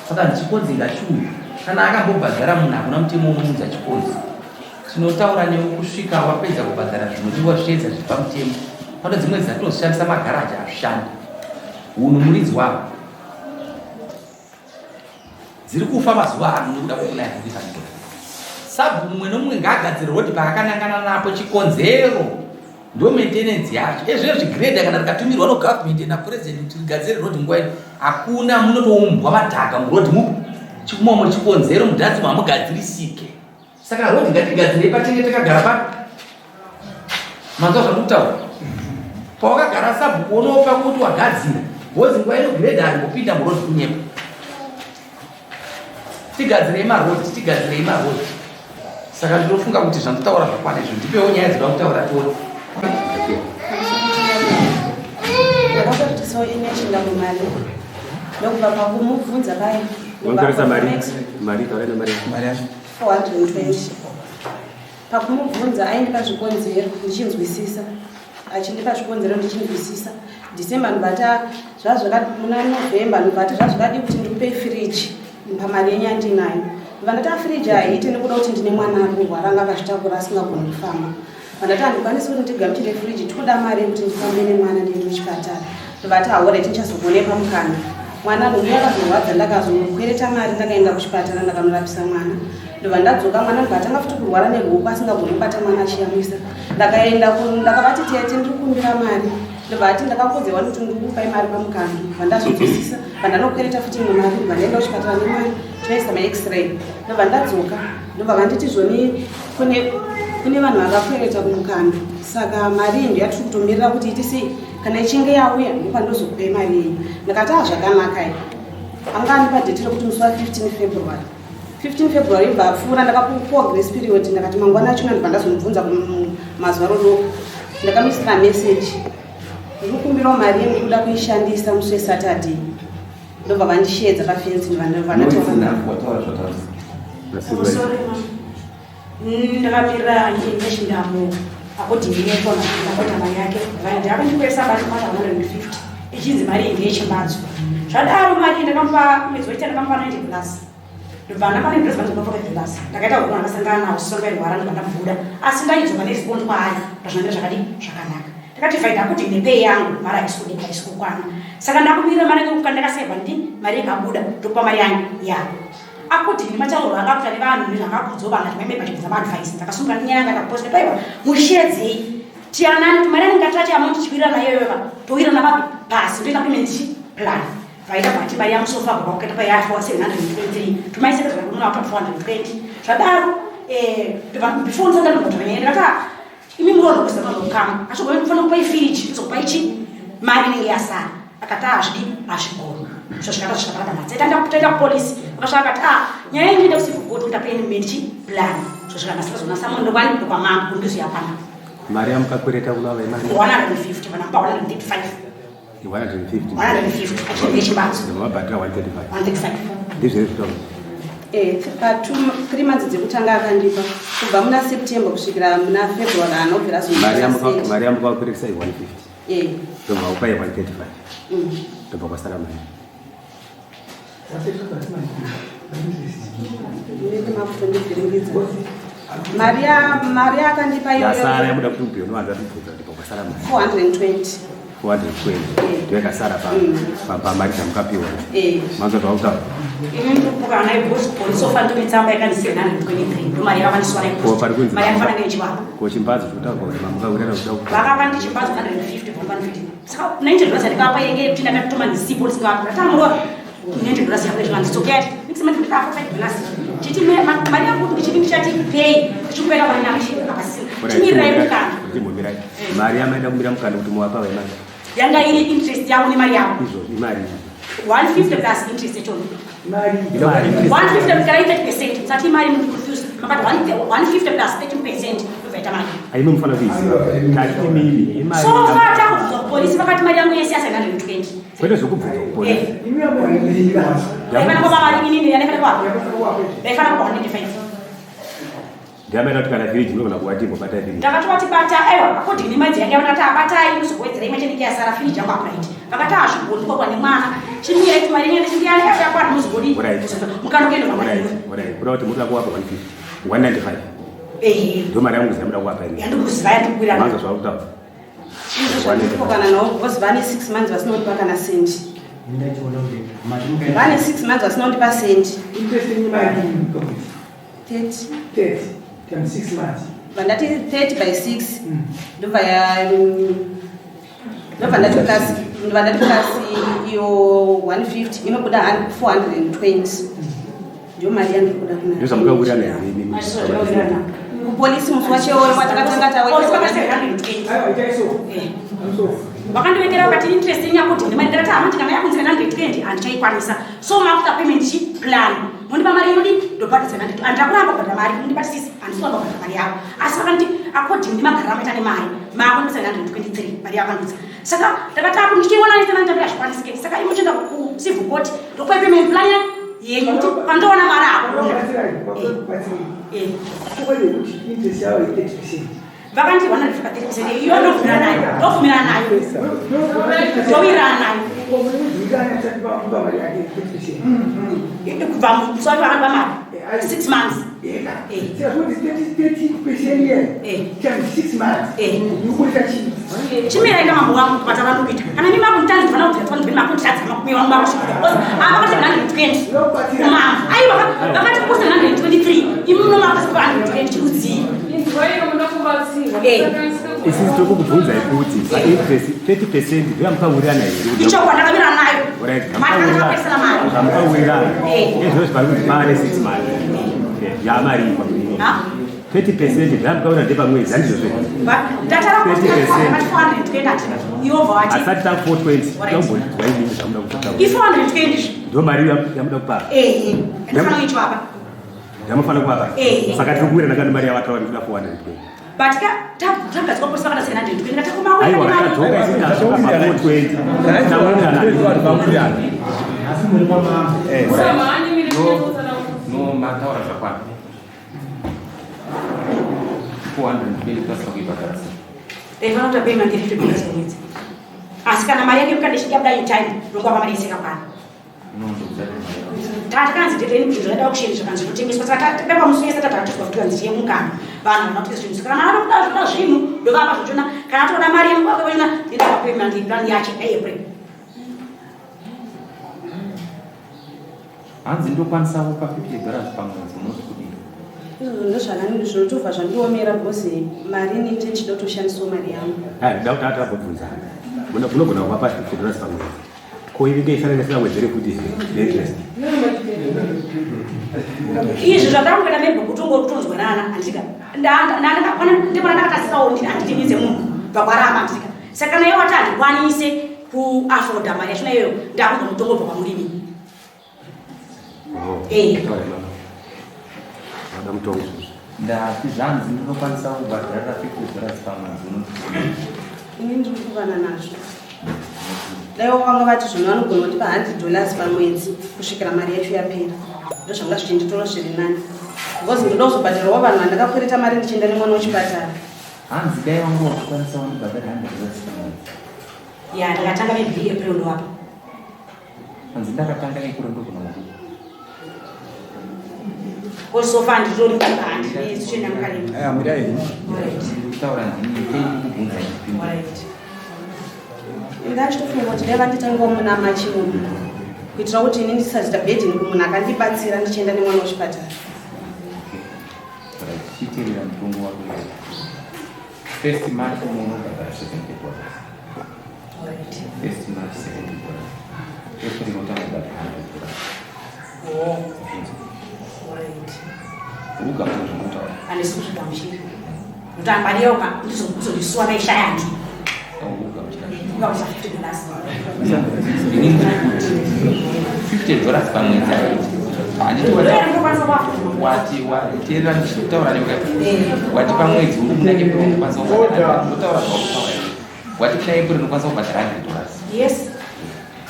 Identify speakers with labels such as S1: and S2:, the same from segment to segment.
S1: Saka chikonzi ngachiuye. Kana akambobhadhara munhu hakuna mutemo unounza chikonzi. Tinotaura newe kusvika wapedza kubhadhara zvinodiwa zvichiedza zviri pamutemo. Pane dzimwe dzatoshandisa magaraji hazvishandi. Hunhu muridzi wavo. Dziri kufa mazuva ano nekuda kwekunaya kuita mvura. Sabhuku mumwe nomumwe ngaagadzire rodi paakanangana napo chikonzero ndo maintenance yacho. Ezvezvi grader kana rikatumirwa no government na president kuti rigadzire road nguva ino hakuna munotoumbwa madhaka muroad mupi chikumomo chikonzero mudhanzi mamugadzirisike. Saka road ngatigadzirei patenge takagara pa manzwa zvandikutaura pawakagara sabhuku unopa kuti wagadzira bhozi nguva ino grade harimbopinda muroad kunyepa tigadzirei maroad tigadzirei maroad saka ndinofunga kuti zvanditaura zvakwana izvo ndipewo nyaya dzinoda kutaura tione
S2: ndakatotisawo inechinda mumari ndokubva pakumubvunza paye
S3: mari taura nemari
S1: mari yacho
S2: 420 pakumubvunza aindipa zvikonzero ndichinzwisisa achindipa zvikonzero ndichinzwisisa December ndobata zvazvakadi muna November ndobata zvazvakadi kuti ndikupei firiji pamari yenyu yandinayo ndobva ndati afiriji haiite nekuda kuti ndine mwana ari kurwara anga akazvitakura asingagoni kufamba vandati handikwanisi kuti ndigamuchire firiji tikuda mari yekuti ndifambe nemwana ndiende kuchipatara ndobva ati haoreti ndichazokuonei pamukana mwana nhumbu yakazorwadza ndakazokwereta mari ndakaenda kuchipatara ndakanorapisa mwana ndobva ndadzoka mwana ndobva atanga futi kurwara neruoko asingagoni kubata mwana achiyamwisa ndakaenda ndakavati tete ndiri kukumbira mari ndobva ati ndakakodzewa nekuti ndiri kukupai mari pamukana ndobva ndazvinzwisisa bva ndanokwereta futi imwe mari ndobva ndaenda kuchipatara nemwana tinoisa max-ray ndobva ndadzoka ndobva vanditi zvoni kune kune vanhu vakakwereta kumukana saka mari iyi ndoyatiri kutomirira kuti iti sei kana ichinge yauya ndopandozokupai mari yenyu ndakati a zvakanaka i anga andipa dheti rekuti musi wa 15 February 15 February ibva apfuura ndakapuwa grace period ndakati mangwana achona ndibva ndazomubvunza mazuva rodoka ndakamisira message ndikukumbirawo mari yenyu ndikuda kuishandisa musi weSaturday ndobva vandisheedza pafenzi
S4: ndakamirira nechindamo akodhiminetona ndakota mari yake ndakandikuesa mari kwata 150 ichinzi mari iyi ndeyechimbadzo zvadaro mari ndakamupa mwedzi wechita ndakamupa 90 plus ndobva ndapa 90 plus ndobva 5 plus ndakaita huku ndakasangana nawo sisonga irwara ndobva ndamubuda asi ndaidzoka nerespond kwaari ndazvandira zvakadii zvakanaka ndakati faida kuti nepay yangu mari haisi kudii haisi kukwana saka ndakumirira mari yangu ndakasevha ndi mari ikabuda ndokupa mari yangu yako akuti nematauro anga akuita nevanhu nezvaakakudzo vanhu ati maimai pachibvunza maadvice ndakasunga nyaya yanga ndakaposta paiwa mushedzei tiyanani kuti mari anenge atati amount tichiwirirana iyoyo va towirirana papi pasi ndoita payment plan vaita vati mari yangu sofa kubva kukaita payatwa 723 tumaiseka zvakakunona kuta 420 zvadaro eh, before ndisati ndanokutora nyaya ndakati ah, imi murono kuisa mazokama asi goe ndinofanira kupai firiji ndizokupai chi mari inenge yasara akati hazvidi hazvigoni so zvikata zvikapara panhatsa taenda kupolisi vakasvika akati a ah, nyaya iyi ndinoenda kucivil court kuita payment chi plan so zvikanasira zona samwe ndokwani ndokwamambo kundizo yapana
S3: mari yamukakwereta kuna vaimari
S4: 150 vanamupa 135
S3: 150
S4: 150 achimbatso
S3: mabhadhara 135
S4: 135
S3: ndizvo zvitaura
S2: Eh, pa 3 months dzekutanga akandipa kubva muna September kusvikira muna February anobvira
S3: azo mari yamukakweretesa i 150
S2: eh
S3: ndobva upai 135 ndobva kwasara mari
S2: ndine makutondivhiringidza. Mari mari yakandipa
S3: Yasara
S2: iyoyo
S3: yamuda kuti mupiwe nowanza tibvunza kuti pakwasara mari
S2: 420.
S3: 420 ndiyo yakasara pamari dzamukapiwa. Manzwa zvakutaura?
S4: Ini ndikupokana naye because polisi ofanira kutora tsamba yakanzi 723 ndo mari yavakandiswa nayo.
S3: Ko pari kunzi
S4: Mari yakafanana neyechivako.
S3: Ko chimbadzo chikutaurwa kuti mamukawirana kuda kupa?
S4: Vakava ndichimbadzo 150 from 150, saka $90 yandikavapa yenge yekuti ndakatoma ndisipo ndisingavapa ndatamurwa $90 yako yechivanu nditsokeyati next month ndikafa $5 chiti mari yangu kuti ndichiti ndichati pay ndichikupera mari yangu apasina chimirirai mukana.
S3: Chimbomirai. Mari yamaida kumira mukana kuti muwapa vaimari?
S4: Yanga iri interest yavo nemari yavo.
S3: Izvozvo imari?
S4: 150 plus interest yachona.
S3: Imari.
S4: 150 kana 30%, sati imari muri confuse makati 150 plus 30% ndobvaita mari.
S3: Aime mufanira kuiziva tati imimi imari.
S4: So far takubvunzwa kupolisi vakati mari yangu yese yasa 920.
S3: Kwete zvokubvunza kupolisi.
S4: Ndaifana kupa mari inini yandaifana kupa, ndaifana kupa 195.
S3: Ndiyamaida kuti kana firiji munogona kuvati imbobata firiji.
S4: Ndakatova bata, aiwa, according nemadzi yange vakati abatai muzowedzera imwe cheneke yasara firiji yangu upright. Vakati hazvigoni kwakwa nemwana chimira kuti mari yenyu ndiyani yakwana muzogodi mukando kuenda pamari.
S3: Alright, kuda kuti munoda kuvapa 150, 195?
S4: Ehe.
S3: Ndo mari yangu yamuda kuvapa ini?
S4: Yandikuziva yandikuwirana.
S3: Manzwa zvakutaura?
S2: Izvo zvandikupokana navo because vane 6 months vasina kundipa kana sendi. Vane 6 months vasina kundipa sendi.
S5: Interest yenyu imari?
S2: 30.
S5: 30 times 6 months.
S2: Vandati 30 by 6 ndobva ya ndobva ndati plus, ndobva ndati plus iyo 150 inobuda 420, ndiyo mari yandiri kuda.
S3: Ndo zvamukawirirana here imimi?
S2: Kupolisi musi wacheoyo watakatanga.
S4: Polisi vakati
S2: tawe
S4: 720.
S5: Aiwa, itai so. So.
S4: Vakandiwekera vakati interest yenyu yakuti ndimari. Ndakati hamati kana yakunzi 920 handichaikwanisa, so makuta payment chi plan mundipa mari inodi ndobhadhisa 700. Handichakuramba kubhadhara mari mundibatisisi, handisi kuramba kubhadhara mari yavo, asi vakanditi according nemagariro amaita nemari maakundisa 923 mari yakandudza. Saka ndakati aku ndichiiona nesenanditambira hazvikwanisike, saka imochienda kucivil court ndokupai payment plan yenyu kuti pandoona mari akuona.
S5: Batsirai, batsirai. Chokwadi kuti interest yavo i 30%.
S4: Vakandi 130% iyo ndobvumirana nayo, ndobvumirana nayo, ndowirirana nayo.
S5: Munozivikana tisati vamupa mari yake 30%.
S4: Kubva musi wacho vakandipa mari 6 months.
S5: Saka zvoti 30% here times 6 months inokuita chii?
S4: Chimirai mambo wangu kubata vandokuita kana mimi makunditanzi ndifana kubvira 20 makunditadza makumi wangu makasvika apa vakati 120 kumama, aiwa, vakati kusa 123 imuno makasvika 120 chirudzii?
S3: Isisi tiri kukubvunzai kuti painterest 30% ndoyamukawirirana here?
S4: Ichokwadi, ndakamirana nayo. Mari ndakapesana mari.
S3: Zvamukawirirana ezvino pari kuti pane 6 months yamari iyi.
S4: Ha?
S3: 30% zvamukawirirana ndepamwedzi, handizvozvo?
S4: Ndatara kuti
S3: 30%.
S4: vakati 420 ati iwobva wati
S3: Asati ta 420 tombonzwa imini zvamuda kutaura.
S4: I 420.
S3: Ndo mari yamuda kupa?
S4: Ehe, ndinofanira kuichwapa.
S3: Yamufanira kuvapa?
S4: Eh.
S3: Saka tiri kuwirirana kandi mari yavataura ndikuda 420.
S4: But tagadzwa polisi vakati 720
S3: Aiwa,
S4: ndatakumawirirana.
S3: tadzoka isi tasvika pa 420 tawirirana.
S1: No, mataura zvakwana. 420 plus kuibhadhara sei?
S4: Ndaifanira kuita payment ye $50 pamwedzi, asi kana mari yake mukade yabuda in time nongwapa mari yese yakakwana.
S1: No, ndokuzati.
S4: Tatakanzi teteni kuti zvakaita auction zvakanzi zvinotengeswa, saka tapepa musi wese tatatizwa kuti kanzi yemukana vanhu vanoda kutenga zvinhu, saka kana anoda zvoda zvinhu ndovapa zvachona, kana toda mari yemukwake vachona ndindaa payment plan yacho yaApril.
S1: Hanzi ndokwanisa kupa $50 pamwedzi, unoti kudii?
S2: Izvozvo ndozvakani zvinotobva zvandiomera because mari ini ndichida kutoshandisawo mari yangu.
S3: Nda kuti atabvunzana, munogona kuvapa $50 pamwedzi, ko inenge ifanira isingawedzere futi neinterest?
S4: Izvi zvandakuenda maybe kutongonzwanana, handika ndipona ndakatasisawo handidinidze munhu bvakwarama, handika saka kana iye wati handikwanise kuafforda mari yachona iyoyo, ndakunzwa mutongo bva kwamurimi. Eh.
S3: Vada mutongo.
S1: Ndati zvanzi ndinokwanisa kubhadharira $50 pamwedzi, unoti kudii?
S2: Ini ndiri kuvana nazvo, daiwo vanga vati zvino vanogona kundipa $100 pamwedzi kusvikira mari yacho yapera, ndozvanga zvichinditora zviri nani because ndoda kuzobhadharawo vanhu vandakakwereta mari ndichienda nemwana wechipatara.
S1: Hanzi dai wanga uchikwanisa wandibhadhara $100 pamwedzi.
S4: Ya, ndakatanga maybe April ndowapa.
S1: Hanzi ndakatanga April ndogona kukupa.
S4: Because so far nditori handine situation yamukarema.
S6: Aya, mirai.
S4: Alright.
S1: Kutaura ndini kubvunza ndipindure.
S4: Alright.
S2: Ndachitofunga kuti dai vanditangawo muna Machi muno kuitira kuti ini ndisazoita burden kumunhu akandibatsira ndichienda nemwana kuchipatara.
S1: Right, chiteerera mutongo wako iwe. First March unobhadhara $70.
S4: Alright.
S1: First March $70. April unotanga kubhadhara $100.
S4: Oh. Alright.
S1: Ugamuchira zvinotaura.
S4: Handisi kuzvigamuchira. Nokuti angwariyoka ndizondisuwa naishaya hantu.
S1: Ugamuchira.
S4: Ugamuchira $50.
S1: Ini ndiri kuti $50 pamwedzi aiti. Handiti wati
S4: Ndinokwanisa kuafford.
S1: wati teerera ndichitaura newe wati pamwedzi uri muna April unokwanisa kubhadhara ndotaura zvaukutaura iwe. Wati kuna April unokwanisa kubhadhara $100.
S4: Yes.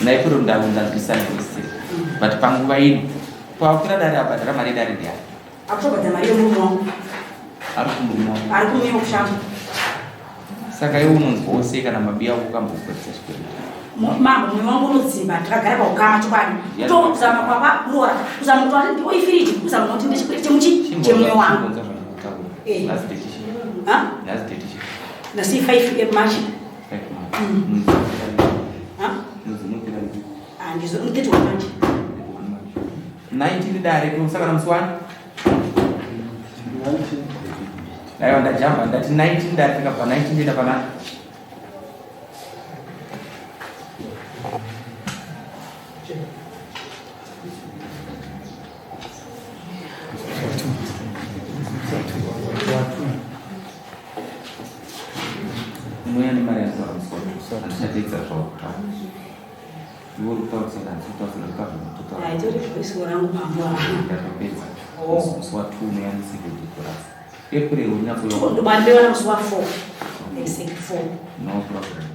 S1: Muna April ndanzwisisa newese. But panguva ino pawakwira dare abhadhara mari yedare ndiyani?
S4: Akutobhadhara mari yemurume wangu.
S1: Ari kumurume wako.
S4: Ari kumurume kushango.
S1: Saka iwe unonzwawo sei kana mabiya ako ukambokweresa chikwereti?
S4: Mambo, mwoyo wangu unodzimba, takagara paukama chokwadi. Kutozama kwapa kuroora, kuzama kuti wati ndiwo ifiriji, kuzama kuti ndechikwereti chemuchi chemwoyo wangu.
S1: Chimbonza zvandikutaura.
S4: Eh.
S1: Nhasi date chii?
S4: Ha?
S1: Nhasi date chii?
S4: Nhasi 5 March.
S1: 5 March. Mwedzi unopera rini?
S4: Ha?
S1: Mwedzi unopera rini?
S4: Ah, ndizo 31 March.
S1: 19 dare kusakana musi wani? Aiwa ndajamba ndati 19 dare tikabva 19 toenda pana Mweya nemari yanditaura musi wacho handichateedza zvawakutaura. Iwe uri kutaura sei handisi kutaura sei ndikutaura zvandinototaura.
S4: Haitori voice rangu mambo.
S1: Ndatopedza.
S4: Oh.
S1: Musi wa 2 unoya ne $70. April unyatsoyo.
S4: Ndobambewa musi wa 4. Exact 4.
S1: No problem.